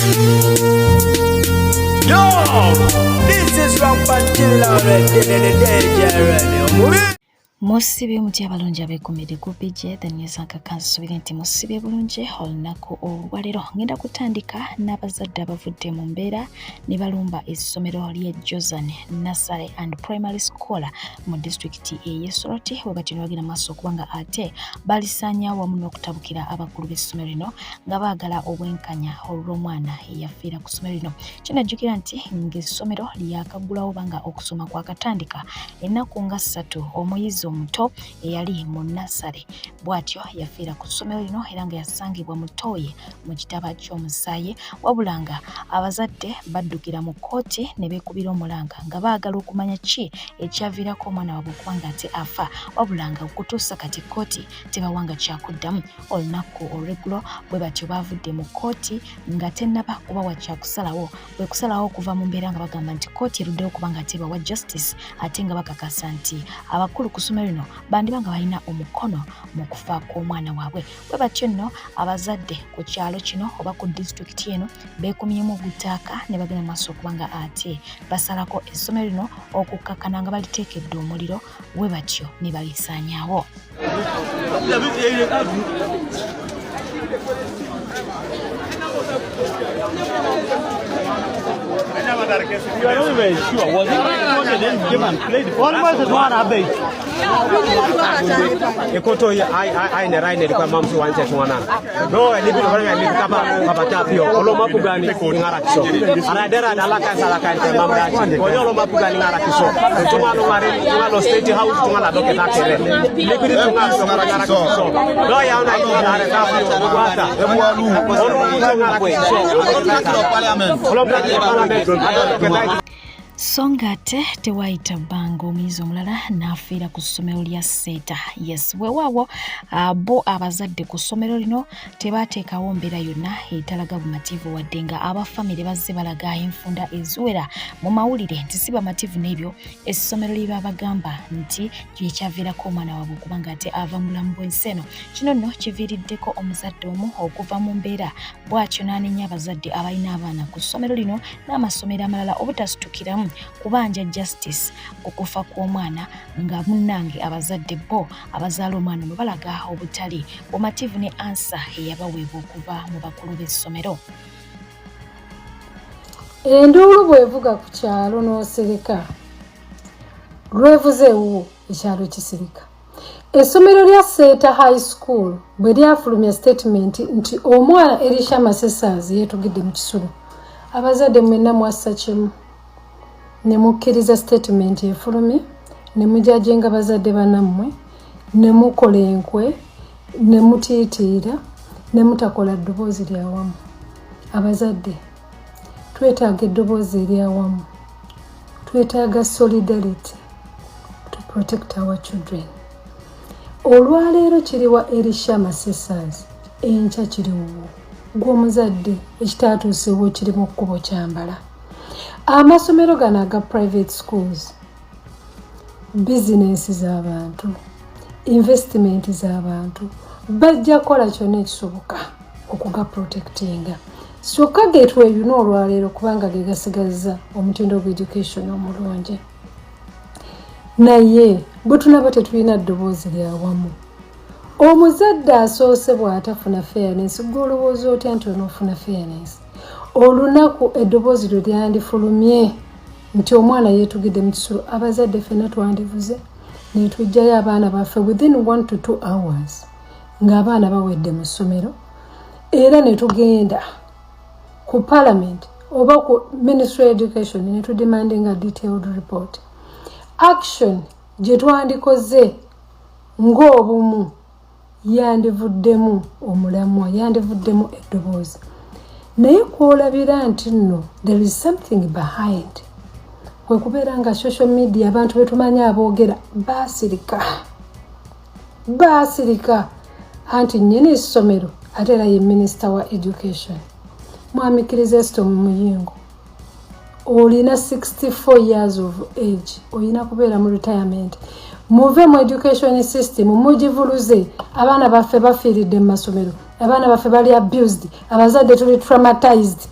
Yo, this is Rampant Killer. Musibye mutya abalungi abeekumidde ku BJ The News Anchor? Kansuubire nti musibye bulungi olunaku olwaleero. Ngenda kutandika n'abazadde abavudde mu mbeera ne balumba essomero ly'e Jozan Nursery and Primary School mu disitulikiti ey'e Soroti, bwe batyo ne bagenda maaso okuba nga ate balisaanyawo wamu n'okutabukira abakulu b'essomero lino nga baagala obwenkanya olw'omwana eyafiira ku ssomero lino. Kinajjukira nti ng'essomero lyakaggulawo oba nga okusoma kwakatandika ennaku nga 3, omuyizi omuto eyali mu nasale bw'atyo yafiira ku ssomero lino era nga yasangibwa mu ttooyi mu kitaba ky'omusaayi, wabula nga abazadde baddukira mu kkooti ne beekubira omulanga nga baagala okumanya ki ekyaviirako omwana waabwe okuba nga ate afa, wabula nga okutuusa kati kkooti tebawanga kyakuddamu. Olunaku olw'eggulo bwe batyo baavudde mu kkooti nga tennaba kubawa kyakusalawo, bwe kusalawo okuva mu mbeera nga bagamba nti kkooti eruddewo okuba nga tebawa justice, ate nga bakakasa nti abakulu ku ssomero lino bandiba nga balina omukono mu kufa kw'omwana waabwe. Bwe batyo nno abazadde ku kyalo kino oba ku disitulikiti eno beekumyemu ogutaaka ne bagenda mu maaso okuba nga ate basalako essomero lino okukkakkana nga baliteekedde omuliro, bwe batyo ne balisaanyaawo. You are not even sure. Was it recorded and came and played? Almost one abate. Ekoto ai ai ne rai ne kwa mamsu wanje twana no ni bi ko ni kapa kapa tapio olo mapugani ngara kiso ara dera dala kan sala kan te mamda ko yolo mapugani ngara kiso tuma lo mare tuma lo State House tuma la doke takere liquid tuma ngara kiso do ya ona tuma la tapio kwata olo ngara kiso olo parliament. So ng'ate tewaayita bbanga, omuyizi omulala n'afiira ku ssomero lya Seeta. Yes, weewaawo bo abazadde ku ssomero lino tebaateekawo mbeera yonna etalaga bumativu, wadde nga abafamire bazze balaga enfunda eziwera mu mawulire nti si bamativu n'ebyo essomero lye babagamba nti kyekyaviirako omwana waabwe okuba nga ate ava mu bulamu bw'ensi eno. Kino nno kiviiriddeko omuzadde omu okuva mu mbeera, bw'atyo n'anenya abazadde abalina abaana ku ssomero lino n'amasomero amalala obutasitukiramu kubanja justice ku kufa kw'omwana, nga munnange abazadde bo abazaala omwana ono balaga obutali bumativu ne answer eyabaweebwa okuva mu bakulu b'essomero. Enduulu bw'evuga ku kyalo n'osirika, lwevuze ewuwo ekyalo kisirika. Essomero lya Seeta High School bwe lyafulumya statement nti omwana Elisha Masesaazi yeetugidde mu kisulo, abazadde mwenna mwassa kimu ne mukkiriza statement efulumye, ne mujajenga bazadde banammwe, ne mukola enkwe, ne mutiitiira, ne mutakola ddoboozi lyawamu. Abazadde twetaaga eddoboozi eryawamu, twetaaga solidarity to protect our children. Olwaleero kiriwa Elisha Masesas, enkya kiriwo gw'omuzadde. Ekitaatuusibwa kiri mu kkubo kyambala. Amasomero gano aga private schools, bizinensi z'abantu, investment z'abantu, bajja kukola kyonna ekisoboka okugaprotectinga. Kyokka getweyuna olwaleero kubanga ge gasigazza omutindo gwa education omulungi, naye bwe tunaba tetulina ddoboozi lyawamu, omuzadde asoose bw'atafuna fairness, gwe olowooza otya nti onoofuna fairness? Olunaku eddoboozi lwe lyandifulumye nti omwana yeetugidde mu kisulo, abazadde ffenna twandivuze netujjayo abaana baffe within 1 to 2 hours ng'abaana bawedde mu ssomero, era ne tugenda ku parliament oba ku Ministry Education ne tudemandinga detailed report. Action gye twandikoze ng'obumu yandivuddemu omulamwa, yandivuddemu eddoboozi. Naye kwolabira nti nno there is something behind, kwe kubeera nga social media abantu betumanyi aboogera baasirika, baasirika. Anti nnyini essomero ate era ye minisita wa education, Mwami Chrysostom Muyingo, olina 64 years of age, olina kubeera mu retirement. Muve mu education system, mugivuluze. Abaana baffe bafiiridde mu masomero, abaana baffe bali abused, abazadde tuli traumatized.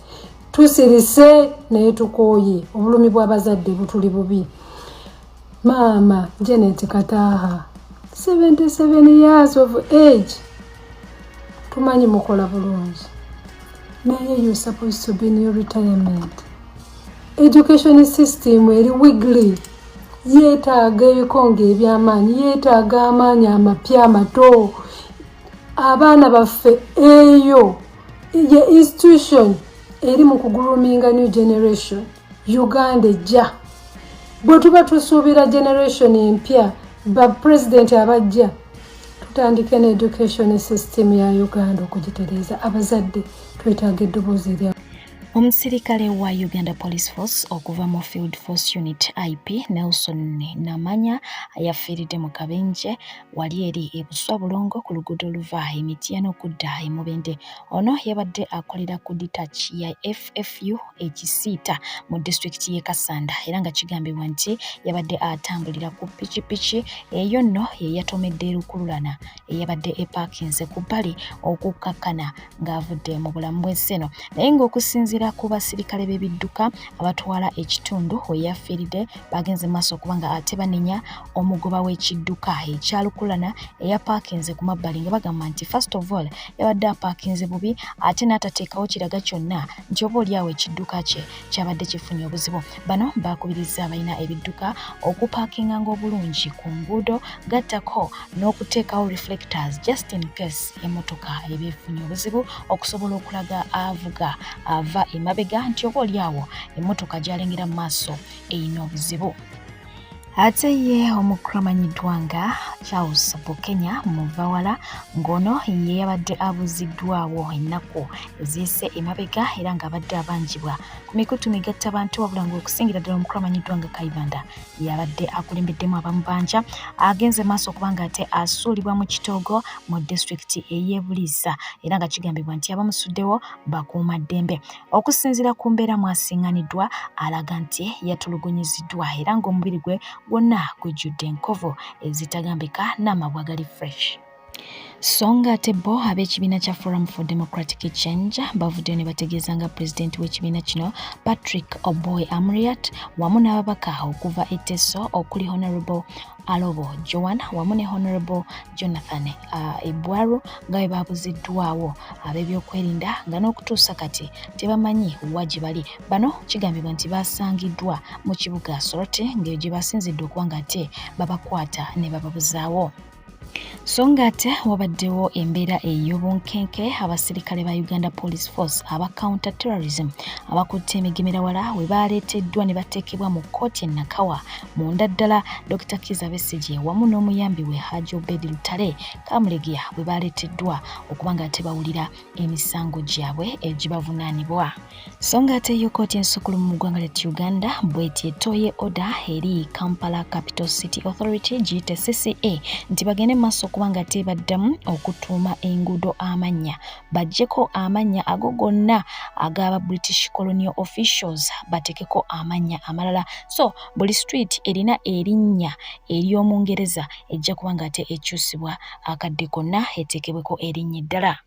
Tusirise naye tukooye, obulumi bw'abazadde butuli bubi. Maama Janet Kataaha, 77 years of age, tumanyi mukola bulungi, naye you supposed to be in your retirement. Education system eri wiggly, yeetaaga ebikonge eby'amaanyi, yeetaaga amaanyi amapya amato. Abaana baffe, eyo ye institution eri mu kugroominga new generation. Uganda ejja, bwe tuba tusuubira generation empya, ba president abajja, tutandike ne education system ya Uganda okugitereeza. Abazadde twetaaga eddoboozi erya Omusirikale wa Uganda Police Force okuva mu Field Force Unit IP, Nelson Namanya, yafiiridde mu kabenje wali eri e Buswa Bulongo ku luguudo oluva e Mityana okudda e Mubende. Ono yabadde akolera ku detach ya FFU e Kisiita mu disitulikiti y'e Kassanda, era nga kigambibwa nti yabadde atambulira ku pikipiki eyo nno ye yatomedde lukululana eyabadde epaakinze ku bbali okukkakkana ng'avudde mu bulamu bw'ensi eno. Naye ng'okusinziira ku basirikale b'ebidduka abatwala ekitundu we yafiiridde, bagenze maaso okuba nga ate banenya omugoba w'ekidduka ekya lukululana eyapaakinze ku mabbali, nga bagamba nti first of all yabadde apaakinze bubi, ate n'atateekawo kiraga kyonna nti oba oliawo ekidduka kye kyabadde kifunye obuzibu. Bano bakubirizza abalina ebidduka okupaakinganga obulungi ku nguudo, gattako n'okuteekawo reflectors just in case emmotoka eba efunye obuzibu, okusobola okulaga avuga ava emabega nti oba oliawo emmotoka gy'alengera mu maaso erina obuzibu. Ate ye omukulu amanyiddwa nga Charles Bukenya Muvawala, ng'ono ye yabadde abuziddwawo ennaku eziyise emabega, era ng'abadde abanjibwa ku mikutu migattabantu, wabula ng'okusingira ddala omukulu amanyiddwa nga Kayibanda yabadde akulembeddemu abamubanja, agenze maaso okuba nga ate asuulibwa mu kitoogo mu disitulikiti ey'e Buliisa, era nga kigambibwa nti abamusuddewo bakuumaddembe. Okusinziira ku mbeera mwasiŋŋaniddwa, alaga nti yatulugunyiziddwa era ng'omubiri gwe gwonna gujjudde enkovu ezitagambika n'amabwa gali fresh. So nga ate bo ab'ekibiina kya Forum for Democratic Change bavuddeyo ne bategeeza nga pulezidenti w'ekibiina kino Patrick Oboi Amuriat wamu n'ababaka okuva e Teso okuli Honorable Alobo Joan wamu ne Honorable Jonathan Ebwaru nga bwe babuziddwawo ab'ebyokwerinda, nga n'okutuusa kati tebamanyi wa gye bali. Bano kigambibwa nti basangiddwa mu kibuga Soroti, ng'eyo gye basinzidde okuba nga ate babakwata ne bababuzaawo. So ng'ate wabaddewo embeera ey'obunkenke, abasirikale ba Uganda Police Force aba counter terrorism abakutte emigemerawala we baleeteddwa ne bateekebwa mu kkooti e Nakawa munda ddala, Dr Kiza Besigye wamu n'omuyambi we Haji Obedi Lutale Kamulegeya bwe baleeteddwa okuba nga tebawulira emisango gyabwe egibavunaanibwa. So ng'ate yo kkooti ensukulu mu ggwanga lyattu Uganda bw'eti etooye order eri Kampala Capital City Authority, giyite CCA, nti bagende mu maaso okuba nga tebaddamu okutuuma enguudo amannya, baggyeko amannya ago gonna ag'aba British colonial officials, bateekeko amannya amalala. So buli street erina erinnya ery'Omungereza ejja kuba nga ate ekyusibwa akadde konna, eteekebweko erinnya eddala.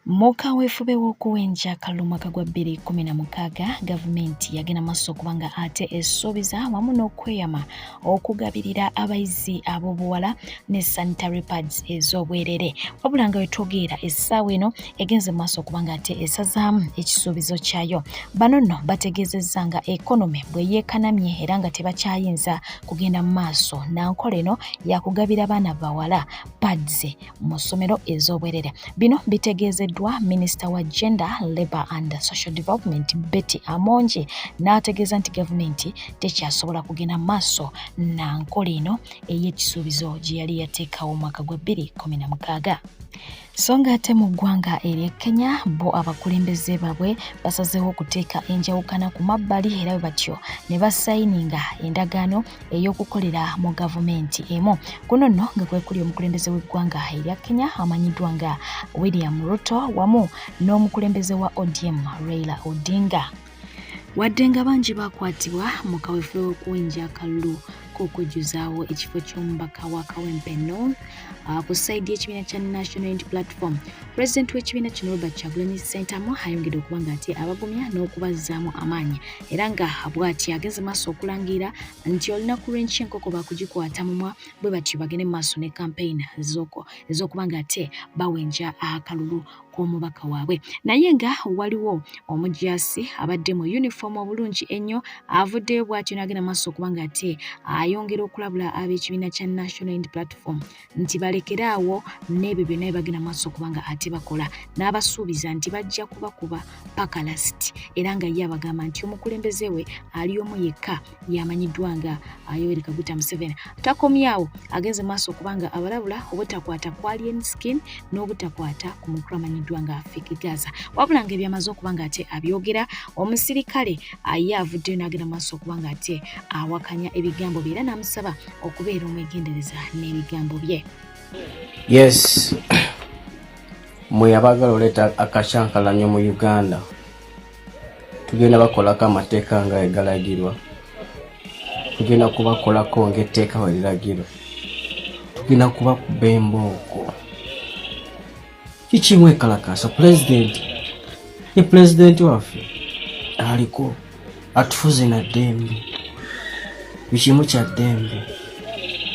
Mu kaweefube w'okuwenja akalulu mwaka gwa 2016, gavumenti yagenda maaso okuba nga ate esuubiza wamu n'okweyama okugabirira abayizi ab'obuwala ne sanitary pads ez'obwerere, wabula nga wetwogerera essaawa eno egenze mu maaso okuba nga ate esazaamu ekisuubizo kyayo. Bano nno bategeezezza nga economy bwe yeekanamye era nga tebakyayinza kugenda mu maaso na nkola eno yakugabira baana bawala pads mu ssomero ez'obwerere. Bino bitegeezeddwa minisita wa Gender, Labour and Social Development Betty Amongi, n'ategeeza nti gavumenti tekyasobola kugenda mu maaso na nkola eno ey'ekisuubizo gye yali yateekawo omwaka gwa 2016. So nga ate mu ggwanga ery'e Kenya, bo abakulembeze baabwe basazeewo okuteeka enjawukana ku mabbali, era bwe batyo ne basayininga endagaano ey'okukolera mu gavumenti emu. Kuno nno nga kwe kuli omukulembeze w'eggwanga erya Kenya amanyiddwa nga William Ruto wamu n'omukulembeze wa ODM Raila Odinga. Wadde nga bangi bakwatibwa mu kaweefube w'okuwenja akalulu agezaako okwejjuzaawo ekifo ky'omubaka wa Kawempe North ku sayidi y'ekibiina kya National Unity Platform. Pulezidenti w'ekibiina kino Robert Kyagulanyi Ssentamu ayongedde okuba nga ate abagumya n'okubazzaamu amaanyi era nga bw'ati agenze maaso okulangirira nti olunaku lw'enkya enkoko baakugikwata mumwa bwe batyo bagende mu maaso ne kampeyini ez'okuba nga ate bawenja akalulu k'omubaka waabwe. Naye nga waliwo omujaasi abadde mu yunifoomu obulungi ennyo avuddeyo bw'atyo n'agenda maaso okuba nga ate ayongera okulabula ab'ekibiina kya National Unity Platform nti balekere awo n'ebyo byonna bye bagenda maaso okuba nga ate bakola n'abasuubiza nti bajja kubakuba paka lasiti era nga ye abagamba nti omukulembeze we ali omu yekka yamanyiddwa nga Yoweri Kaguta Museveni. Takomyawo agenze maaso okuba nga abalabula obutakwata ku Alien Skin n'obutakwata ku mukulu amanyiddwa nga Fik Gaza. Wabula nga ebyamaze okuba nga ate abyogera, omusirikale ye avuddeyo n'agenda maaso okuba nga ate awakanya ebigambo bye era n'amusaba okubeera omwegendereza n'ebigambo bye. Yes, mwe abaagala oleeta akakyankalanyo mu Uganda, tugenda bakolako amateeka nga egalagirwa, tugenda kubakolako ng'etteeka we liragirwa, tugenda kubakuba embooko. Kiki mwekalakaasa? Pulezidenti ye pulezidenti waffe aliko atufuze na ddembe, bikimu kya ddembe,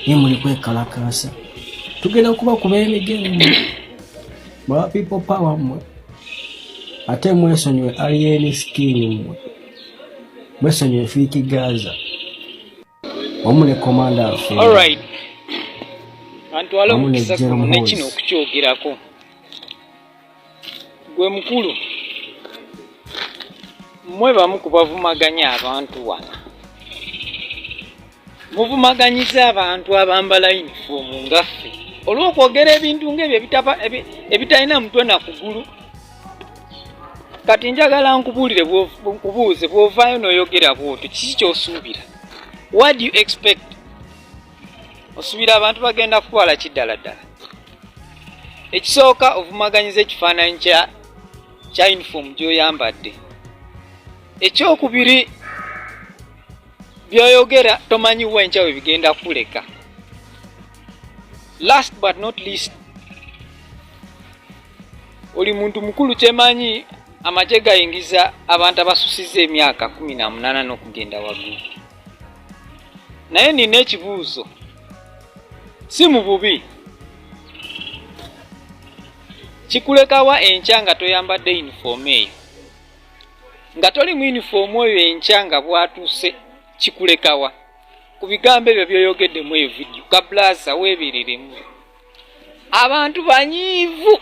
ye muli kwekalakaasa, tugenda kubakuba emigere mwa people power mmwe. Ate mwesonyiwe Alien Skin, mmwe mwesonyiwe Fik Gaza wamu ne komanda waffe. Alright. Antwala Wamu ne omukisa General guno ne Muhoozi. kino okukyogerako. Gwe mukulu, mmwe bamu ku bavumaganya abantu wano. Muvumaganyiza abantu abambala yunifoomu nga ffe olw'okwogera ebintu ng'ebyo ebitalina mutwe na kugulu. Kati njagala nkubuulire, nkubuuze, bw'ovaayo n'oyogera bw'otyo, kiki ky'osuubira? What do you expect? Osuubira abantu bagenda kutwala ki ddala ddala? Ekisooka, ovumaganyiza ekifaananyi kya yunifoomu gy'oyambadde. Ekyokubiri, by'oyogera tomanyi wa enkya we bigenda kuleka. Last but not least, oli muntu mukulu, kyemanyi amagye gayingiza abantu abasusiza emyaka 18 n'okugenda waggulu. Naye nina ekibuuzo, si mu bubi, kikulekawa enkya nga toyambadde yunifoomu eyo, nga toli mu yunifoomu oyo enkya nga bwatuuse? Kikulekawa ku bigambo ebyo by'oyogeddemu eyo vidiyo? Kabulaza, weebereremu. Abantu banyiivu,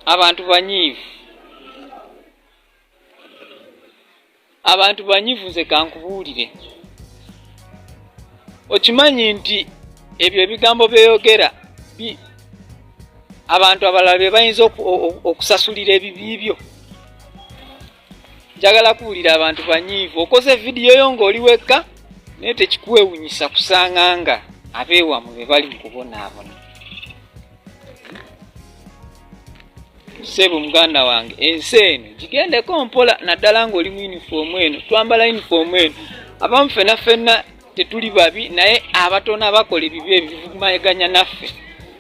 abantu banyiivu, abantu banyiivu. Nze kankubuulire, okimanyi nti ebyo ebigambo byeyogera abantu abalala be bayinza okusasulira ebibi byo. Njagala kuwulira, abantu banyiivu. Okoze vidiyo yo ng'oli wekka, naye tekikwewunyisa kusanga nga abeewamwe be bali mu kubonaabona. Ssebo muganda wange, ensi eno gigendeko mpola, naddala ng'oli mu yunifoomu eno. Twambala yunifoomu eno abamu ffenna ffenna tetuli babi, naye abatono abakola ebibi ebivumaganya naffe.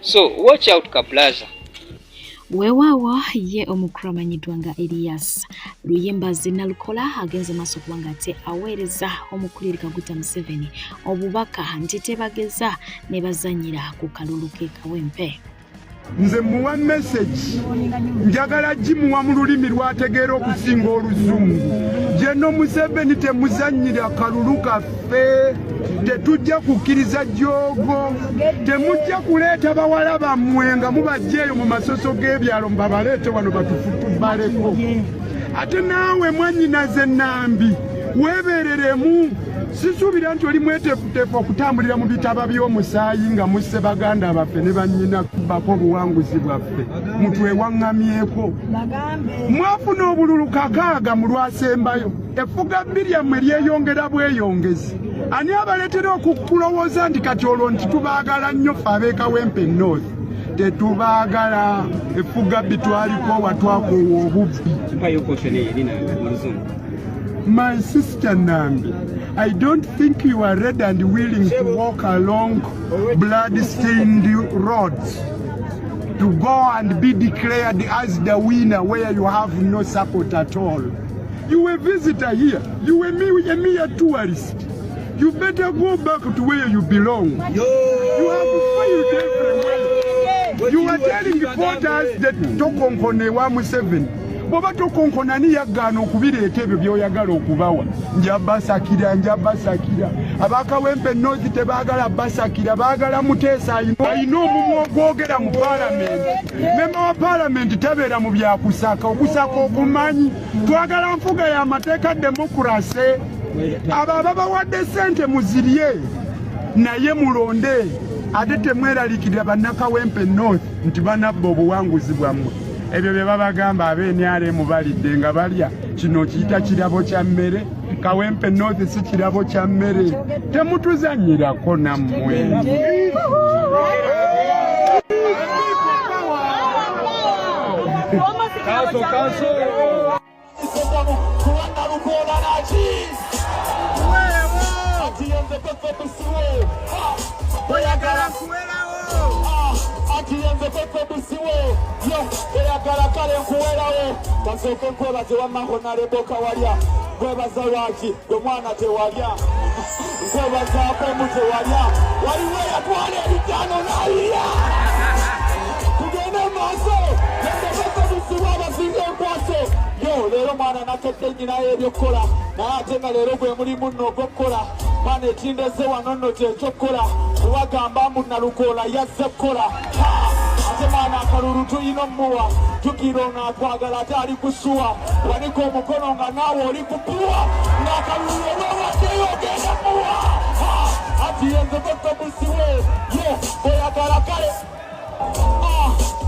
So watch out, kablaza. Weewaawo ye omukulu amanyiddwa nga Elias Luyimbazi Nalukola agenze maaso okuba nga ate aweereza omukulu Yoweri Kaguta Museveni obubaka nti tebageza ne bazannyira ku kalulu k'e Kawempe. Nze muwa message, njagala gimuwa mu lulimi lwategeera okusinga Oluzungu. Geno Museveni, temuzannyira kalulu kaffe, tetujja kukkiriza joogo. Temujja kuleeta bawala bammwe nga mubajja eyo mu masoso g'ebyalo mubabaleete wano batufutubaleko. Ate naawe mwannyinaze Nambi, weebereremu. Sisuubira nti oli mweteefuteefu okutambulira mu bitaba by'omusaayi nga musse baganda baffe ne bannyina bako obuwanguzi bwaffe mutwewaŋŋamyeko. Mwafuna obululu 6 mu lwasembayo, effuga bbi lyammwe lyeyongera bweyongezi. Ani abaleetera okukulowooza nti kati olwo nti tubaagala nnyo ffe ab'e Kawempe North? Tetubaagala efuga bitwaliko watwakowa obubbi. My sister Nambi, I don't think you are ready and willing to walk along blood-stained roads to go and be declared as the winner where you have no support at all. You were a visitor here. You were a mere tourist. You better go back to where you belong. You have failed everywhere. You are telling voters that tokonkone wa Museveni. Bw'oba tokonkona ani yaggaana okubireeta ebyo by'oyagala okubawa? Nja basakira, nja basakira. Abakawempe North tebaagala basakira, baagala Muteesa alina omumwa ogwogera mu paalamenti. Memba wa paalamenti tabeera mu byakusaka, okusaka okumanyi. Twagala nfuga y'amateeka, demokurase. Abo ababawadde ssente muzirye, naye mulonde. Ate temweralikirira bannakawempe North nti banabba obuwanguzi bwammwe. Ebyo bye babagamba ab'NRM balidde nga balya. Kino kiyita kirabo kya mmere. Kawempe North si kirabo kya mmere. Temutuzannyirako nammwe. Oyagala kale nkuwerawo kasooke nkwebaze wamma honarebo Kawalya nkwebaza lwaki gwe mwana tewalya nkwebazaako mu tewalya waliwo eyatwala ebitaano n'alya tugende maaso endebekobusibwa abasinga enkwaso yo leero mwana nakedde nnyinayo ebyokukola naye ate nga leero gwe mulimu nno ogw'okukola mwana ekindeze wano nno kyekyokukola kubagamba mbu Nalukoola yazze kukola ate mwana akalulu tulina omuwa jjukira ono atwagala ate ali kusuwa wanika omukono nga naawe oli kupuwa ng'akalulu olwewaddeyo ogenda muwa ati yenze kokobusiwe yo oyagala kale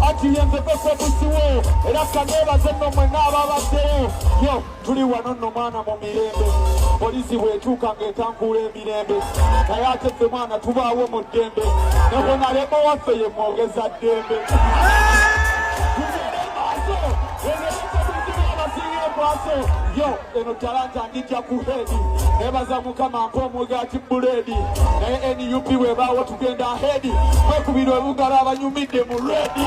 ati yenze kokobusiwe era kaneebaze nno mwenna ababaddeyo yo tuli wano nno mwana mu mirembe polisi bw'etuuka ng'etankuula emirembe naye ate ffe mwana tubaawo mu ddembe ne honarebo waffe ye mwogeza ddembe yo eno talanta ndijja ku hedi nebaza Mukama mpa omugaati buleedi naye NUP bwebaawo tugenda hedi mwekubira olugalo abanyumidde mu redi.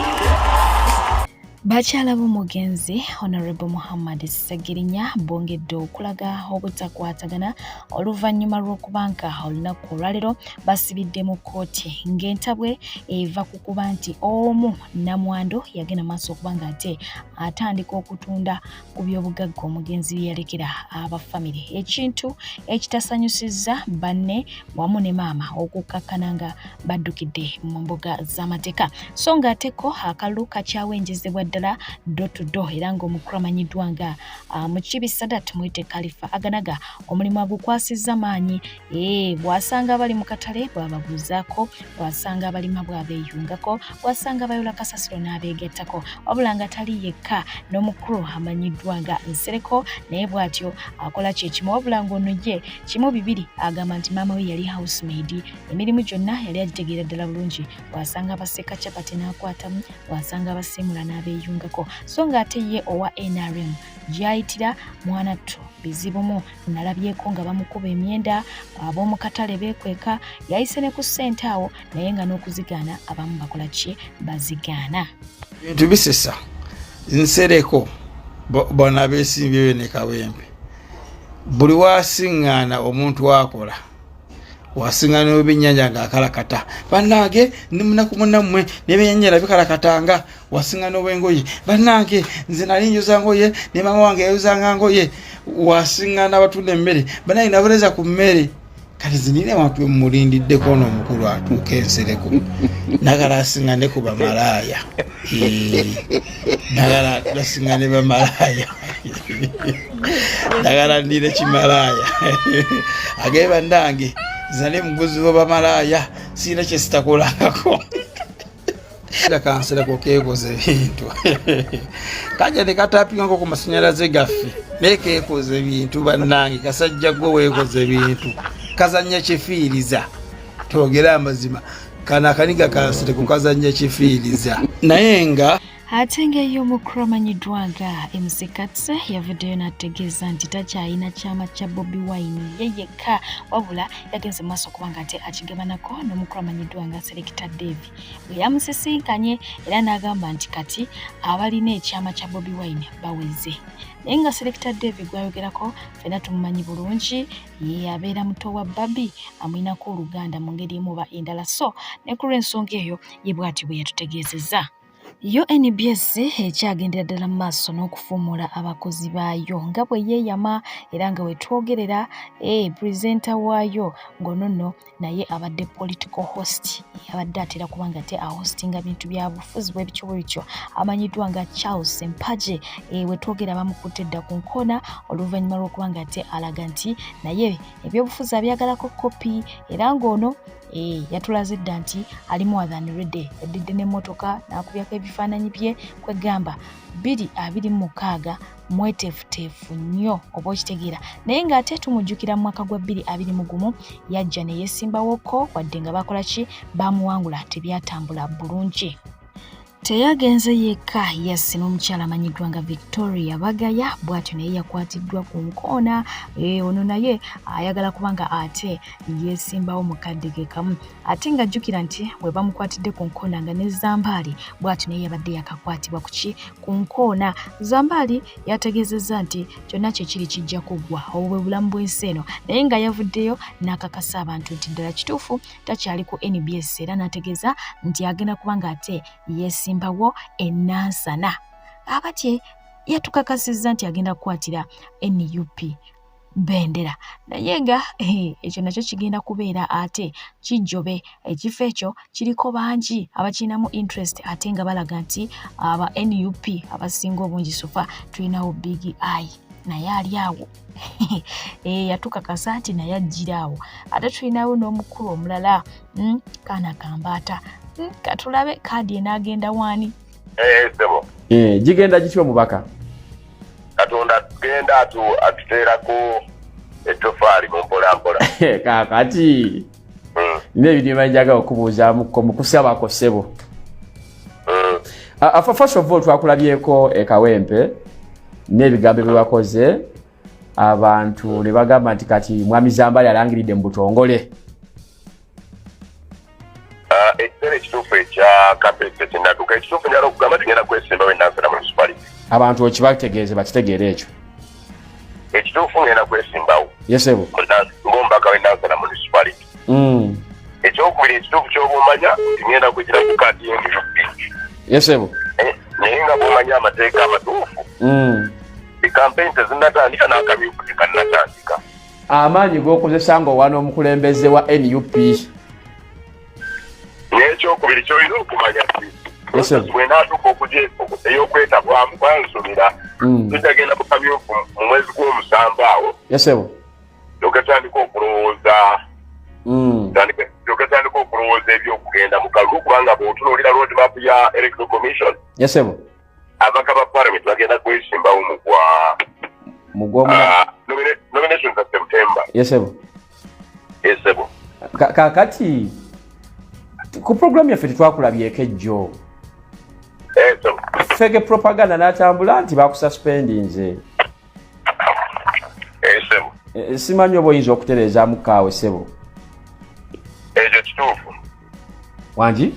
Bakyala b'omugenzi Honorable Muhammad Ssegirinya bongedde okulaga obutakwatagana oluvannyuma lw'okuba nga olunaku olwaleero basibidde mu kkooti ng'entabwe eva ku kuba nti omu Namwandu yagenda maaso okuba ng'ate atandika okutunda ku by'obugagga omugenzi bye yalekera aba famire, ekintu ekitasanyusizza banne wamu ne maama okukkakkana nga baddukidde mu mbuga z'amateeka. So ng'ate ko akalulu kakyawenjezebwa ddala do to do era ng'omukulu amanyiddwa nga Mukibi Sadat Mwite Khalifa Aganaga omulimu agukwasizza maanyi bw'asanga abali mu katale bw'ababuuzaako, bw'asanga abalima bw'abeeyungako, bw'asanga abayola kasasiro n'abeegattako, wabula nga tali yekka n'omukulu amanyiddwa nga Nsereko naye bw'atyo akola kye kimu, wabula ng'ono ye kimu bibiri agamba nti maama we yali housemaid, emirimu gyonna yali agitegeera ddala bulungi, bw'asanga abaseka capati n'akwatamu, bw'asanga abasiimula n'abeeyungako, so ng'ate ye owa NRM gy'ayitira mwanattu bizibumu nalabyeko nga bamukuba emyenda, ab'omu katale beekweka, yayise ne ku ssente awo naye nga n'okuzigaana abamu bakola ki bazigaana. Ebintu bisesa Nsereko bona beesimbyeyo ne Kawempe buli wasiŋŋaana omuntu akola wasiŋŋaana ebyennyanja ng'akalakata bannange ndi munaku munnammwe n'ebyennyanja bikalakatanga wasiŋŋaana obw'engoye bannange nze nali njoza ngoye ne maama wange yayozanga ngoye wasiŋŋaana abatunda emmere bannange naboleza ku mmere kati zinina abantu bemulindiddeko ono omukulu atuuka ensereko nagala asiŋŋane ku bamalaaya nagala basiŋŋane bamalaaya nagala ndire kimalaaya agee bannange nze muguzi wa bamalaaya sirina kyesitakolangako kansirako keekoze ebintu kajja nekatapingako ku masanyalaze gaffe naye keekoze ebintu bannange kasajja gwe weekoze ebintu kazanya kifiiriza twogere amazima Kano akaniga kansereko kazannya kifiiriza naye nga Ate ng'ey'omukulu amanyiddwa nga MC Kats yavuddeyo n'ategeeza nti takyalina kyama kya Bobi Wine ye yekka, wabula yagenze mu maaso okuba nga ate akigabanako n'omukulu amanyiddwa nga Selekita Dave bwe yamusisinkanye era n'agamba nti kati abalina ekyama kya Bobi Wine baweze. Naye nga Selekita Dave gw'ayogerako ffenna tumumanyi bulungi, ye abeera muto wa Barbie amulinako oluganda mu ngeri emu oba endala, so ne ku lw'ensonga eyo ye bw'atyo bwe yatutegeezezza. Yo nbs ekyagendera ddala mu maaso n'okufuumuula abakozi baayo nga bwe yeeyama era nga wetwogerera eh, pulezenta waayo ng'ono nno naye abadde political host, abadde atera kuba nga te ahostinga bintu bya bufuzi bwe bityo bwe bityo, amanyiddwa nga Charles Mpagi. Eh, wetwogera bamukutte dda ku nkoona oluvannyuma lw'okuba nga te alaga nti naye ebyobufuzi abyagalako kopi era ng'ono Eh, yatulaze dda nti ali more than ready, yaddidde n'emmotoka n'akubyako ebifaananyi bye, kwegamba 2026 mweteefuteefu nnyo oba okitegeera. Naye ng'ate tumujjukira mu mwaka gwa 2021 yajja ne yeesimbawoko wadde nga bakola ki bamuwangula tebyatambula bulungi. Teyagenze yekka, yasse n'omukyala amanyiddwa nga Victoria Bagaya, bw'atyo naye yakwatiddwa ku nkoona. Eh, ono naye ayagala kubanga ate yeesimbawo mu kadde ke kamu, ate ng'ajjukira nti bwe bamukwatidde ku nkoona nga ne Zambaali bw'atyo naye yabadde yakakwatibwa ku ki ku nkoona. Zambaali yategeezezza nti kyonna kye kiri kijja kuggwa, obwo bwe bulamu bw'ensi eno, naye nga yavuddeyo n'akakasa abantu nti ddala kituufu takyali ku nbs era n'ategeeza nti agenda kuba ng'ate yeesimbawo e Nansana. Akati yatukakasizza nti agenda kukwatira nup bendera, naye nga ekyo nakyo kigenda kubeera ate kijjobe. Ekifo ekyo kiriko bangi abakirinamu interest ate nga balaga nti aba nup abasinga obungi sofa tulinawo Big Eye naye ali awo eh, yatukakasa nti naye ajjira awo. Ate tulinawo n'omukulu omulala, kaana kambaata, katulabe kaadi enaagenda waani. Eh, ssebo. Eh, gigenda gitya omubaka? Katonda genda atuteerako ettofaali mu mpola mpola. Kaakati nina ebintu bye njagala okubuuzaamukko mu kusabako ssebo. First of all, twakulabyeko e Kawempe n'ebigambo bye wakoze, abantu ne bagamba nti kati Mwami Zambali alangiridde mu butongole. Ekiseera ekituufu ekya kampeyini tekinnatuuka. Ekituufu njagala okugamba nti ngenda kwesimbawo e Nansana Municipality. Abantu okibategeeze bakitegeere ekyo. Ekituufu ngenda kwesimbawo. Yes ssebo. Ng'omubaka w'e Nansana Municipality. Ekyokubiri ekituufu ky'oba omanya nti ngenda kugira ku kaadi y'e NUP. Yes ssebo. Naye nga bw'omanya amateeka amatuufu, kampeyini tezinnatandika n'akamyufu tekannatandika. Amaanyi g'okozesa ng'owaana omukulembeze wa NUP. N'ekyokubiri ky'olina okumanya nti bw'enaatuuka ey'okwetabwamu kwansubira tujja genda mu kamyufu mu mwezi gw'omusanvu awo. Yes ssebo. Tandika okulowooza tandika okulowooza eby'okugenda mu kalulu, kubanga bw'otunuulira road map ya Electoral Commission, Yes ssebo. ababaka ba parliament bagenda kwesimbawo mu gwa mu gw'omuna nomination za September. Yes ssebo. Yes ssebo. Kaakati ku programu yaffe tetwakulabyeko ejjo. Eh, ssebo. Fake propaganda n'atambula nti bakususpendinze. Eh, ssebo. Simanyi oba oyinza okutereezaamu kaawe ssebo. Ekyo kituufu. Wangi?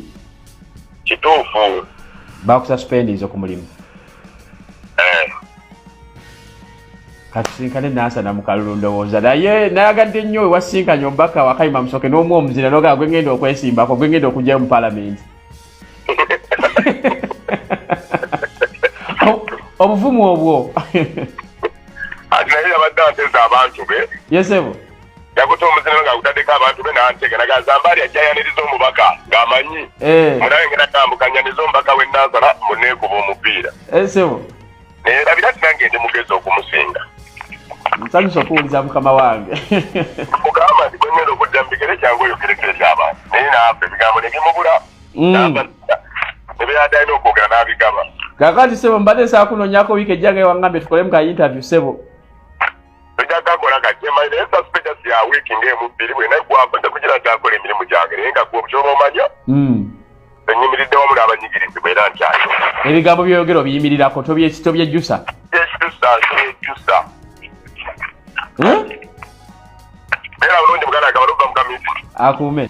Kituufu. Bakususpendinze ku mulimu. Katusinkane Nansana mu kalulu ndowooza, naye nayagadde nnyo we wasinkanye omubaka Wakayima Musoke n'omu omuzira n'ogamba gwe ngenda okwesimbako, gwe ngenda okugyayo mu palamenti. Obuvumu obwo. Ati naye yabadde anteze abantu be. Yes ssebo. Yakutte omuzira nga agutaddeko abantu be n'antega naga Zambaali ajja ayaniriza omubaka ng'amanyi. Munaye ngenda tambuka nyaniriza omubaka w'e Nansana muneekuba omupiira. Ssebo. Naye labira nti nange ndi mugezi okumusinga. Nsanyusa okuwuliza mukama wange. Mugamba nti gwe ngenda okudda mu bigere kyangu oyogereko eri abantu. Naye naafa ebigambo ne bimubula. Ne byadde alina okwogera n'abigaba. Kaakati ssebo mbadde nsaaba kunoonyaako wiiki ejja nga wangambye tukolemu ka interview ssebo. Tojja kakola kati emanyi naye suspect ya nga wiiki ng'emu bbiri bwe naggwako nja kugira nkyakola emirimu gyange naye nga gwe kyoba omanya enyimiridde wamu n'abanyigirizibwa era nkyayo. Ebigambo byoyogera obiyimirirako, tobyejjusa? Byejjusa, byejjusa. Beera bulungi muganda wange, abalova mugamizi. Akuume.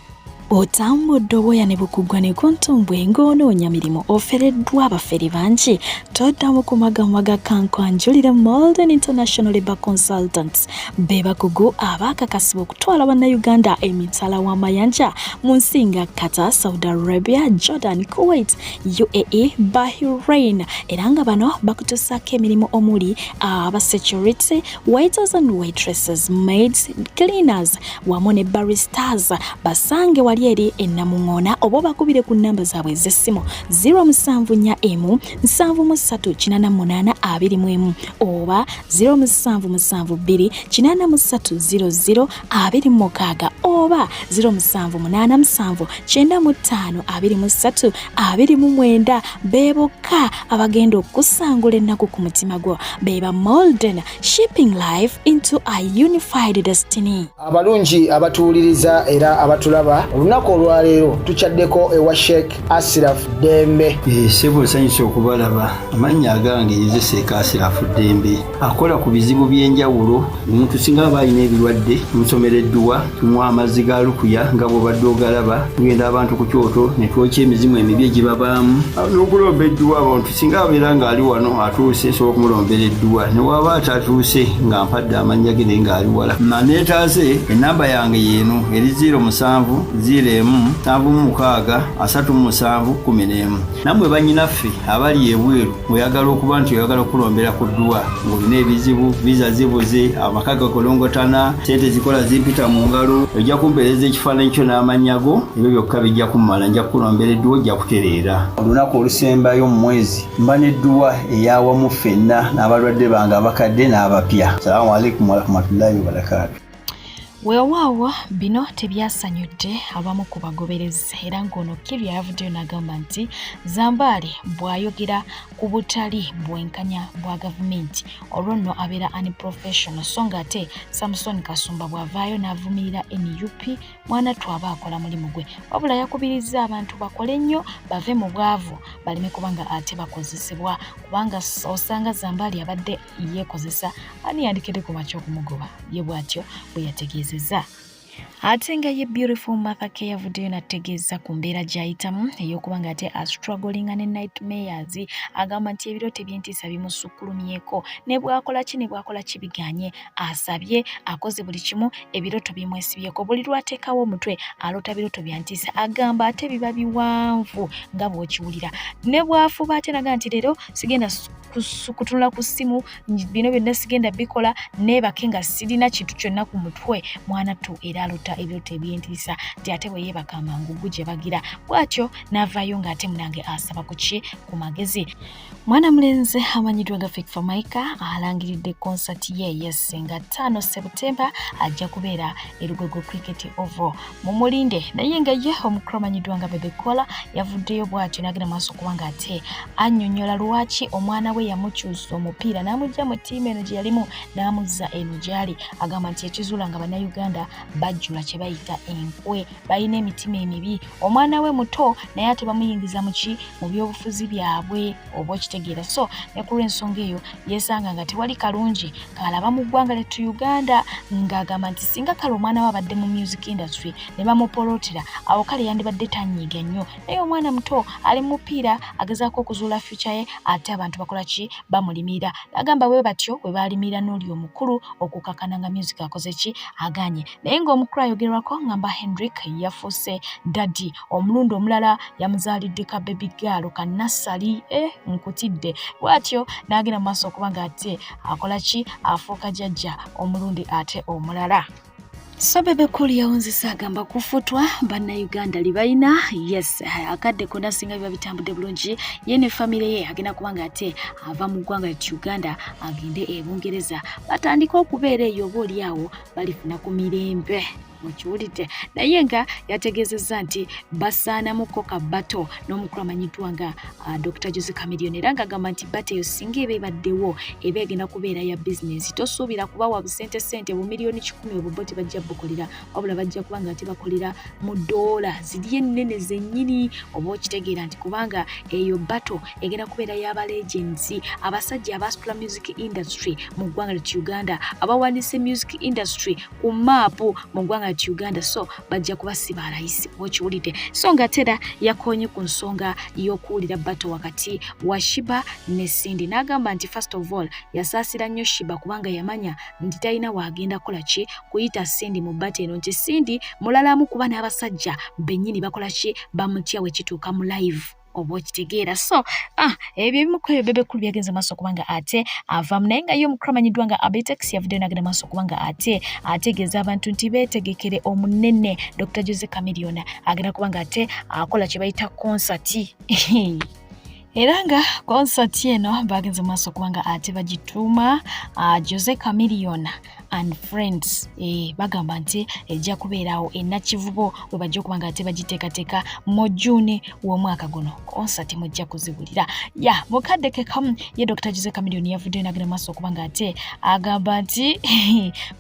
Otambudde obwoya ne bukuggwa ne kuntumbwe ng'onoonya mirimu, ofereddwa abafere bangi, toddamu kumagamaga. Kankwanjulire Molden International Labour Consultants, be bakugu abaakakasibwa okutwala Bannayuganda emitala w'amayanja mu nsi nga Qatar, Saudi Arabia, Jordan, Kuwait, UAE, Bahrain, era nga bano bakutuusaako emirimu omuli aba security, waiters and waitresses, maids, cleaners wamu ne baristas. Basange wali eri enamuŋoona oba obakubire ku nnamba zaabwe ez'essimu 074 73 88 21 oba 0772 83 00 26 oba 0787 95 23 29. Be bokka abagenda okusangula ennaku ku mutima gwo. Be ba Molden, shaping life into a unified destiny. Abalungi abatuwuliriza era abatulaba, olunaku olwaleero tukyaddeko ewa Sheikh Asiraf Ddembe. Ssebo, nsanyusa okubalaba. Amannya agange nze Seeka Asirafu Ddembe, akola ku bizibu by'enjawulo. Omuntu singa aba alina ebirwadde, tumusomera edduwa, tumuwa amazzi ga lukuya nga bw'obadde ogalaba. Tugenda abantu ku kyoto ne twokya emizimu emibi egibabaamu n'okulomba edduwa. Abantu singa abeera ng'ali wano atuuse, nsobola okumulombera edduwa, ne waba atatuuse nga mpadde amannya ge naye ng'ali wala naneetaase. Enamba yange yeeno eri 07 01 76 37 11. Nammwe bannyinaffe abali ebweru, ng'oyagala okuba nti oyagala okulombera ku dduwa, ng'olina ebizibu, visa zibuze, amaka gakolongotana, sente zikola zimpita mu ngalo, ojja kumpeereza ekifaananyi kyo n'amannya go, ebyo byokka bijja kummala, nja kukulombera edduwa, ojja kutereera. Olunaku olusembayo mu mwezi mba n'edduwa eyawamu ffenna n'abalwadde bange abakadde n'abapya. Salaamu alaikum warahmatullahi wabarakaatu. Weewaawo, bino tebyasanyudde abamu ku bagoberezi, era ng'ono Kirya yavuddeyo n'agamba nti Zambaali bw'ayogera ku butali bwenkanya bwa gavumenti, olwo nno abeera unprofessional, so nga ate Samson Kasumba bw'avaayo n'avumirira NUP, mwanattu aba akola mulimu gwe. Wabula yakubirizza abantu bakole nnyo bave mu bwavu, baleme kubanga ate bakozesebwa, kubanga osanga Zambaali abadde yeekozesa, ani yandikedde ku makya okumugoba? Ye bw'atyo bwe yategeezezza. Ate nga ye Beautiful Martha K yavuddeyo n'ategeeza ku mbeera gy'ayitamu ey'okuba nga ate astrugglinga ne nightmares. Agamba nti ebirooto eby'entiisa bimusukkulumyeko, ne bw'akola ki ne bw'akola ki biganye. Asabye, akoze buli kimu, ebirooto bimwesibyeko. Buli lw'ateekawo omutwe aloota birooto bya ntiisa. Agamba ate biba biwanvu nga bw'okiwulira, ne bw'afuba ate naga nti leero sigenda kutunula ku ssimu, bino byonna sigenda bikola, neebake nga sirina kintu kyonna ku mutwe. Mwana ttu era alota ebirooto ebyentiisa, nti ate bwe yeebaka amangu gye bagira. Bw'atyo n'avaayo ng'ate munange asaba ku ki? Ku magezi. Mwana mulenzi amanyiddwa nga Fik Fameica alangiridde konsati ye yesinga 5 Sebutemba, ajja kubeera e Lugogo Cricket Oval, mumulinde. Naye nga ye omukulu amanyiddwa nga Bebe Cool yavuddeyo bw'atyo n'agenda maaso okuba nga ate annyonnyola lwaki omwana we yamukyusa omupiira n'amugja mu ttiimu eno gye yalimu n'amuzza eno gy'ali. Agamba nti ekizuula nga Bannayuganda bajjula kye bayita enkwe, balina emitima emibi. Omwana we muto naye ate bamuyingiza muki? Mu byobufuzi byabwe, oba okitegeera? So ne ku lw'ensonga eyo yeesanga nga tewali kalungi kalaba mu ggwanga lyattu Uganda, ng'agamba nti singa kale omwana we abadde mu music industry ne bamupolotera awo, kale yandibadde tanyiiga nnyo. Naye omwana muto ali mu mupiira, agezaako okuzuula future ye, ate abantu bakola ki? Bamulimirira. Agamba bwe batyo bwe baalimirira n'oli omukulu okukakana nga music akoze ki? Aganye. Naye ng'omukulu ayogerwako ngamba Hendrik yafuuse daddy omulundi omulala, yamuzaalidde ka baby girl ka nasali. Nkutidde. Bw'atyo n'agenda mu maaso okuba nga ate akola ki? Afuuka jjajja omulundi ate omulala. So Bebe Cool yawunzise, agamba kufutwa Bannayuganda libalina. Yes, akadde konna singa biba bitambudde bulungi, ye ne famire ye agenda kuba nga ate ava mu ggwanga lyattu Uganda agende e Bungereza, batandike okubeera eyo, oba oli awo balifuna ku mirembe. Mukiwulidde? Naye nga yategeezezza nti basaanamuko ka bato n'omukulu amanyiddwa nga Dr. Jose Chameleone, era ng'agamba nti bato eyo singa eba ebaddewo eba egenda kubeera ya bizinensi, tosuubira kubawa busente sente bu 100,000,000 obwo bo tebajja bukolera, wabula bajja kuba nga tebakolera mu ddoola ziri ennene zennyini. Oba okitegeera nti kubanga eyo bato egenda kubeera y'aba legends, abasajja abasitula music industry mu ggwanga lyattu Uganda, abawanise music industry ku maapu mu ggwanga lyattu Uganda, so bajja kuba si balayisi, okiwulidde. So nga ate era yakoonye ku nsonga y'okuwulira bato wakati wa Sheebah ne Cindy, n'agamba nti first of all yasaasira nnyo Sheebah kubanga yamanya nti talina waagenda kukola ki kuyita Cindy mu bato eno, nti Cindy mulalamu kuba n'abasajja bennyini bakola ki bamutya we kituuka mu live, oba okitegeera. So ebyo ebimu ku ebyo Bebe Cool byagenze maaso kubanga ate avaamu. Naye nga ye omukulu amanyiddwa nga Abitex yavuddeyo n'agenda maaso kubanga ate ategeeza abantu nti beetegekere omunene Dr. Jose Chameleone agenda kubanga ate akola kye bayita konsati, era nga konsati eno bagenze maaso kubanga ate bagituuma Jose Chameleone and Friends. Bagamba nti ejja kubeerawo e Nakivubo we bajja okuba nga ate bagiteekateeka mu June w'omwaka guno. Konsati mujja kuziwulira. Ya mukadde ke kamu ye Dr. Jose Chameleone yavuddeyo n'agenda maaso okuba nga ate agamba nti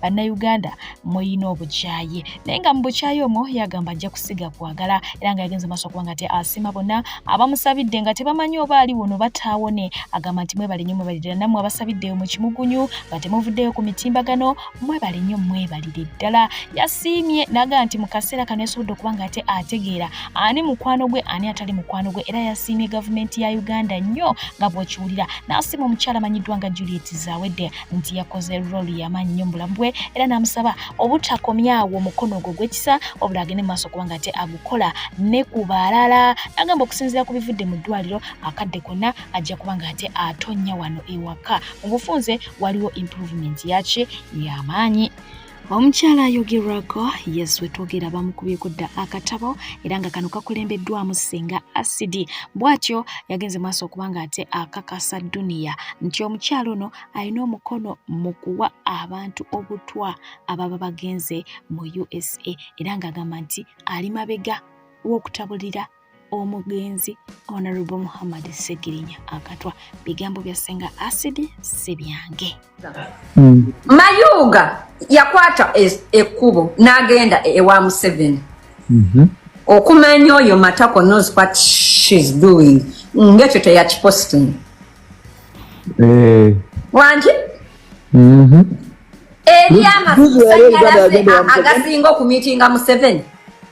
bannayuganda muyina obukyayi, naye nga mu bukyayi omwo yagamba ajja kusiga kwagala, era nga yagenze maaso okuba nga ate asiima bonna abamusabidde nga tebamanyi oba ali wono bataawone. Agamba nti mwebale nnyo, mwebalire ddala, nammwe abasabiddeyo mu kimugunyu nga temuvuddeyo ku mitimbagano, mwebale nnyo, mwebalire ddala. Yasiimye n'agamba nti mu kaseera kano yasobodde okuba nga ate ategeera ani mukwano gwe, ani atali mukwano gwe, era yasiimye gavumenti ya Uganda nnyo nga bw'okiwulira. N'asiima omukyala amanyiddwa nga Juliet Zawedde nti yakoze role y'amaanyi nnyo mu bulamu bwe, era n'amusaba obutakomyawo omukono ogwo gw'ekisa, wabula agende mu maaso okuba nga ate agukola ne ku balala. N'agamba okusinziira ku bivudde mu ddwaliro akadde konna ajja kuba nga ate atonnya wano ewaka. Mu bufunze waliwo improvement yaki y'amaanyi. Omukyala ayogerwako Yesu wetwogera bamukubyeko dda akatabo, era nga kano kakulembeddwamu Ssenga Acid. Bw'atyo yagenze maaso okuba nga ate akakasa duniya nti omukyala ono alina omukono mu kuwa abantu obutwa ababa bagenze mu USA, era ng'agamba nti ali mabega w'okutabulira omugenzi Honorable Muhammad Ssegirinya akatwa. Bigambo bya Ssenga Acid si byange. Mayuga yakwata ekkubo n'agenda ewa Museveni. Okumanya oyo Matako knows what she's doing, ng'ekyo teyakiposting. Wangi eri amasanyalaze agasinga okumiitinga Museveni.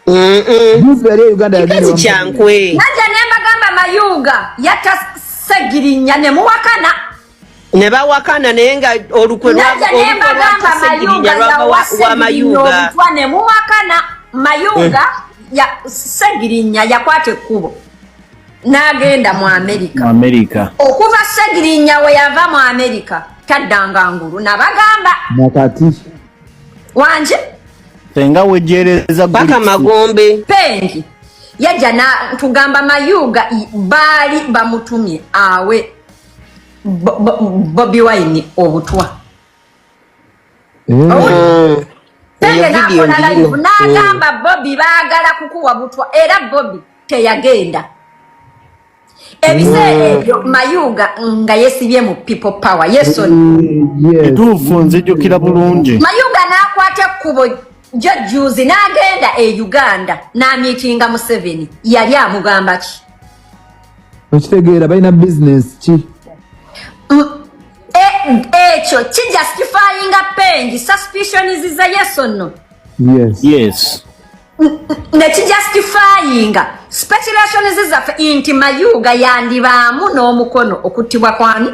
Kikazi kyankwe. Najja ne mbagamba Mayuga yatta Ssegirinya ne muwakana. Ne bawakana, naye nga olukwe Najja ne mbagamba Mayuga yawa Ssegirinya obutwa ne muwakana. Mayuga ya Ssegirinya yakwata ekkubo n'agenda mu Amerika. Amerika. Okuva Ssegirinya we yava mu Amerika taddanga ngulu, nabagamba. Nakati wanje Senga wejereza paka magombe. Pengi yajja natugamba Mayuga baali bamutumye awe Bobi Wine obutwa. Penge nakola live n'agamba Bobi baagala kukuwa butwa, era Bobi teyagenda. Ebiseera ebyo Mayuga nga yesibye mu People Power. Yes or no? Kituufu, nzijukira bulungi. Mayuga n'akwata ekkubo jo juzi n'agenda e Uganda n'amiitinga Museveni. Yali amugamba ki? Okitegeera, balina bizinesi ki? Ekyo kijustifyinga Pengi suspicions za yes or no? Yes. Yes. Nekijustifyinga speculations zaffe nti Mayuga yandibaamu n'omukono okuttibwa kwani.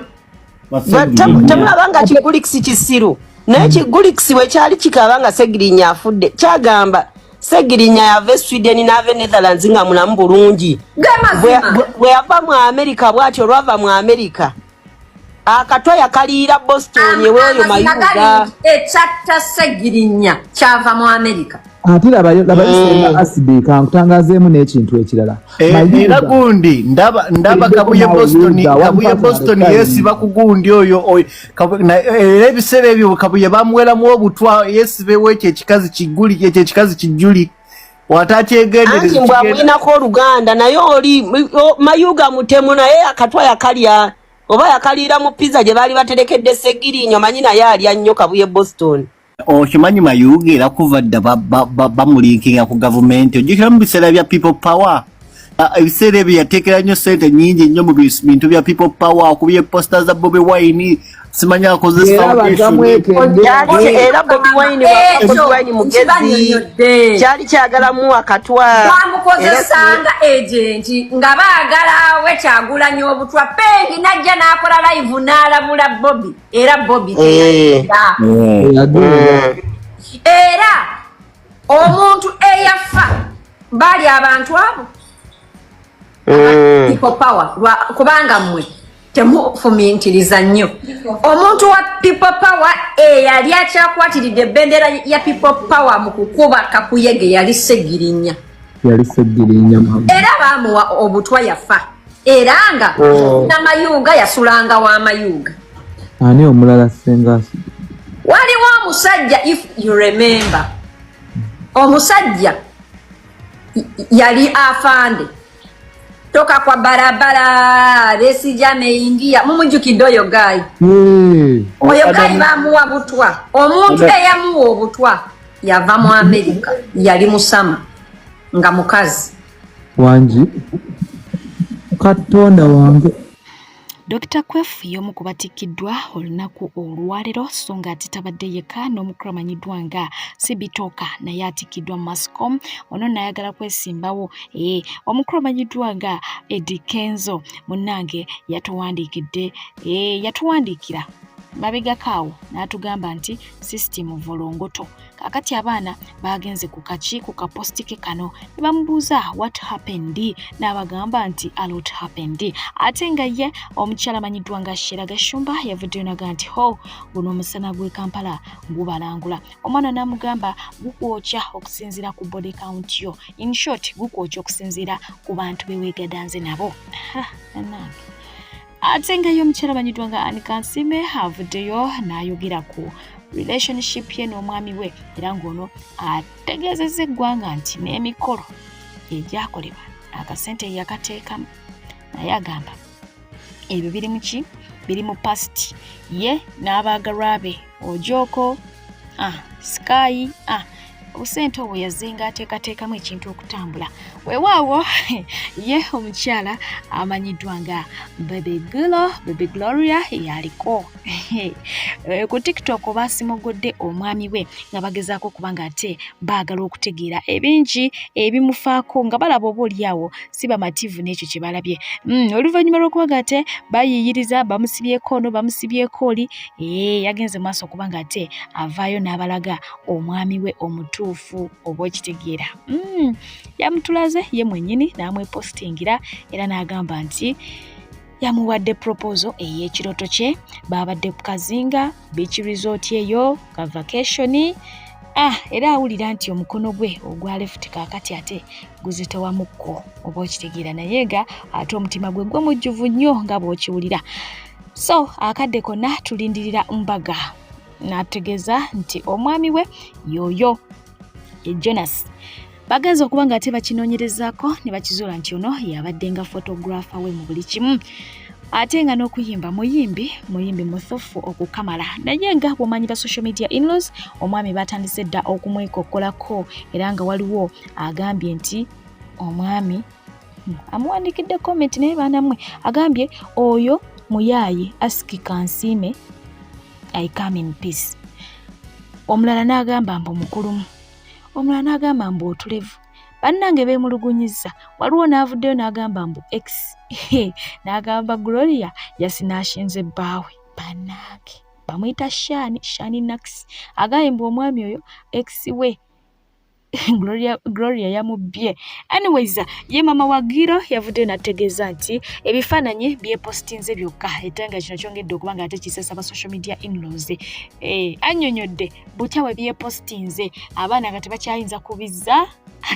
Temulaba nga kigulikisi kisiru, naye kigulikisi bwe kyali kikaaba nga Segirinya afudde, kyagamba Segirinya yava e Sweden n'ava e Netherlands nga mulamu bulungi. Gemazima. Bwe yava mu America bw'atyo, olwava mu America. Akatwa yakaliira Boston eweoyo Mayuga. Ekyatta Ssegirinya kyava mu Amerika. Ate labayo labayo Senga Acid, kankutangazeemu n'ekintu ekirala. Era gundi ndaba ndaba Kabuye Boston, Kabuye Boston yesiba ku gundi oyo oyo era ebiseera ebyo Kabuye bamuweramu obutwa, yesibewo ekyo ekikazi kiguli, ekyo ekikazi kijuli watakyegendereza. Anti mbw amulinako oluganda, naye oli Mayuga mutemu, naye akatwa yakalya oba yakaliira mu pizza gye baali baterekedde Ssegirinya. Omanyi naye alya nnyo Kabuye Boston. Okimanyi Mayuga era kuva dda bamulinkinga ku gavumenti. Ojjukira mu biseera bya People Power? Ah, ebiseera ebyo yateekera nnyo sente nyingi nnyo mu bintu bya People Power, okubye posta za Bobi Wine, simanyi akoze Era foundation. bagamwekengera. Kyali era Bobi Wine, Ekyo Bobi Wine mugezi. Nkibanyonyodde. Kyali kyagalamu akatwa. Bamukozesanga agent nga baagala awe Kyagulanyi obutwa. Pengi najja n'akola live n'alabula Bobi, era Bobi teyagenda. Yagenda. Era omuntu eyafa baali abantu abo People Power, kubanga mmwe temufumintiriza nnyo. Omuntu wa People Power eyali akyakwatiridde ebendera ya People Power mu kukuba kakuyege yali Segirinya. Yali Segirinya, mama. Era baamuwa obutwa, yafa, era nga Namayuga yasulanga wa Mayuga. Ani omulala, Senga Acid? Waliwo omusajja, if you remember, omusajja yali afande toka kwa barabara, Besigye ameingia, mumujjukidde oyo guy? Oyo guy bamuwa butwa. Omuntu eyamuwa obutwa yava mu Amerika, yali musama nga mukazi. Wangi, Katonda wange. Dr Kwefu y'omu ku batikkiddwa olunaku olwaleero, so nga ate tabadde yekka, n'omukulu amanyiddwa nga Sibitooka naye atikkiddwa mu Mascom. Ono nayagala kwesimbawo. Omukulu amanyiddwa nga Eddy Kenzo munnange yatuwandiikidde, yatuwandiikira mabegako awo n'atugamba nti system volongoto. Kaakati abaana bagenze ku kaki ku kapost ke kano ne bamubuuza what happened, n'abagamba nti a lot happened. Ate nga ye omukyala amanyiddwa nga Shera Gashumba yavuddeyo naga nti ho, guno omusana gw'e Kampala gubalangula. Omwana n'amugamba gukwokya okusinziira ku body count yo, in short gukwokya okusinziira ku bantu beweegadanze nabo. Nanange. Ate nga ye omukyala amanyiddwa nga Anne Kansime avuddeyo n'ayogera ku relationship ye n'omwami we, era ng'ono ategeezezza eggwanga nti n'emikolo egyakolebwa akasente yakateekamu, naye agamba ebyo biri mu ki, biri mu past. Ye n'abaagalwa be Ojooko, Sky, obusente obwo yazinga ateekateekamu ekintu okutambula. Weewaawo ye omukyala amanyiddwa nga Baby Girl, Baby Gloria, yaliko ku TikTok, baasimogodde omwami we nga bagezaako okuba nga ate baagala okutegeera ebingi ebimufaako, nga balaba oba oliawo si bamativu n'ekyo kye balabye. Oluvannyuma lw'okuba nga ate bayiiyiriza, bamusibyeko ono, bamusibyeko oli, yagenze mu maaso okuba nga ate avaayo n'abalaga omwami we omutuufu, oba okitegeera. Yamutulaze ye mwennyini n'amwepositingira, era n'agamba nti yamuwadde proposal ey'ekirooto kye. Baabadde ku Kazinga Beach Resort eyo ka vacation. Era awulira nti omukono gwe ogwa left kaakati ate guzitowamukko, oba okitegeera, naye nga ate omutima gwe gwe mujjuvu nnyo nga bw'okiwulira. So akadde konna tulindirira mbaga. N'ategeeza nti omwami we yoyo ye Jonas. Bagenze okuba nga ate bakinoonyerezaako ne bakizuula nti ono yabadde nga photographer we mu buli kimu, ate nga n'okuyimba muyimbi, muyimbi muthufu okukamala. Naye nga bw'omanyi ba social media inlaws, omwami batandise dda okumwekokkolako, era nga waliwo agambye nti omwami amuwandiikidde comment, naye baanammwe, agambye oyo muyaaye, ask Kansiime, I come in peace. Omulala n'agamba mbu mukulumu, omulala n'agamba mbu otulevu. Bannange beemulugunyizza. Waliwo n'avuddeyo n'agamba mbu ex, n'agamba Gloria yasinashinze bbaawe. Bannange, bamuyita Shani, Shani Nax, agambye mbu omwami oyo ex we. Gloria, Gloria yamubbye. Anyways, ye mama wa Giro yavuddeyo n'ategeeza nti ebifaananyi byepostinze byokka, era nga kino kyongedde okuba nga ate kisesa ba social media inlaws. Annyonnyodde butya bwe byepostinze abaana nga tebakyayinza kubizza,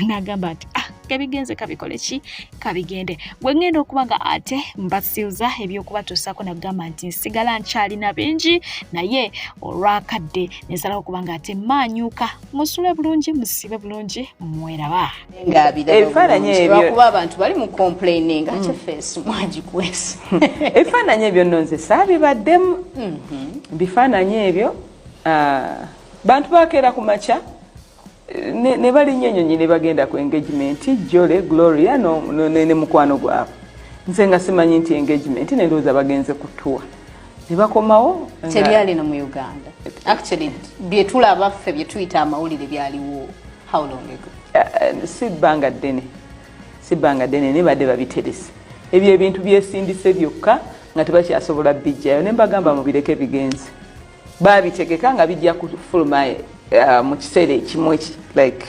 n'agamba nti ah, kebigenze kabikole ki, kabigende. Gwe ngenda okuba nga ate mbasiuza ebyokubatuusaako, nagamba nti nsigala nkyalina bingi, naye olwakadde nensalawo okuba nga ate maanyuka. Musule bulungi, musibe bulungi, mweraba. Ebifaananyi ebyo- Lwakuba abantu bali mu complaining ate face mwagikwese. Ebifaananyi ebyo nno nze saabibaddemu. Bifaananyi ebyo, bantu bakeera ku makya ne balinnya ennyonyi ne bagenda ku engagement, Jole, Gloria ne mukwano gwabwe. Nze nga simanyi nti engagement, nendowooza bagenze ku tour ne bakomawo Tebyalina mu Uganda. Actually, byetulaba ffe byetuyita amawulire byaliwo how long ago? Si bbanga ddene, si bbanga ddene, naye badde babiterese. Ebyo ebintu byesindise byokka nga tebakyasobola bijjayo, ne mbagamba mubireke bigenze. Babitegeka nga bijja kufuluma mu kiseera ekimu like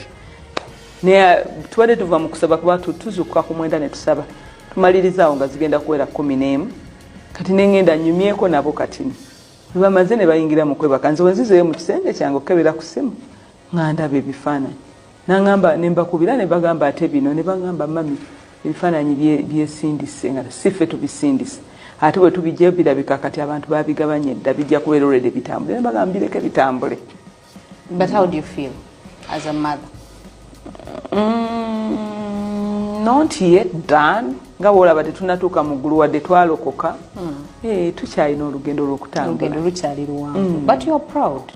naye tubadde tuva mu kusaba, kuba tuzuukuka ku 9 ne tusaba, tumaliriza awo nga zigenda kuwera 11. Kati nengenda nyumyeko nabo. Kati bwe bamaze ne bayingira mu kwebaka, nze wenzizeyo mu kisenge kyange okukebera ku simu nga ndaba ebifaananyi, nangamba nembakubira ne bagamba ate bino, ne bagamba, "Mummy, ebifaananyi byesindise nga si ffe tubisindise, ate bwe tubijjayo birabika kati abantu babigabanye dda, bijja kubeera already bitambule." Ne bagamba bireke bitambule. But how do you feel as a mother? Not yet done. Nga bwolaba tetunatuuka mu ggulu wadde twalokoka. Tukyalina olugendo lw'okutambula. Olugendo lukyali luwanvu. But you are proud.